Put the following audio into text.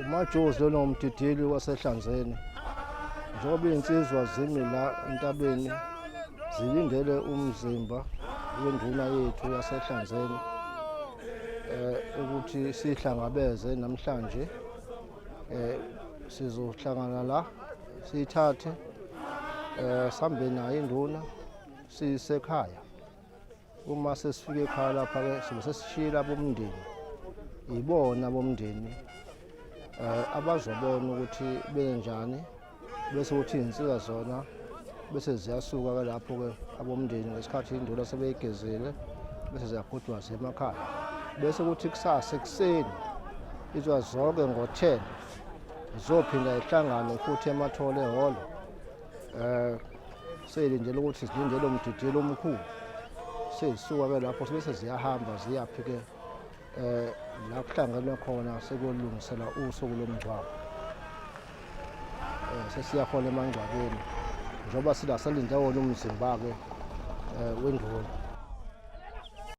Umajozi lona umdidili wasehlanzeni. Njengoba iy'nsizwa zimi la entabeni zilindele umzimba wenduna yethu yasehlanzeni ukuthi sihlangabeze namhlanje. Sizohlangana la siyithathe sihambe nayo induna sisekhaya. Uma sesifike ekhaya lapha-ke sibe sesishiyile abomndeni, ibona abomndeni abazobona ukuthi benjani, bese kuthi iy'nsika zona bese ziyasuka-ke lapho-ke abomndeni ngesikhathi induna sebeyigezile, bese ziyagoduka ziye emakhaya. Bese kuthi kusasa ekuseni insika zonke ngo-10 zizophinda zihlangane futhi emathole ehholo. Seyilindele ukuthi zilindele umdidiyelo omkhulu, sezisuka-ke lapho bese ziyahamba ziyaphi-ke la kuhlangenwe khona sekuyolungisela usuku lomngcwabo. Sesiya khona emangcwabeni njengoba sila salinde wona umzimba-ke wenduna.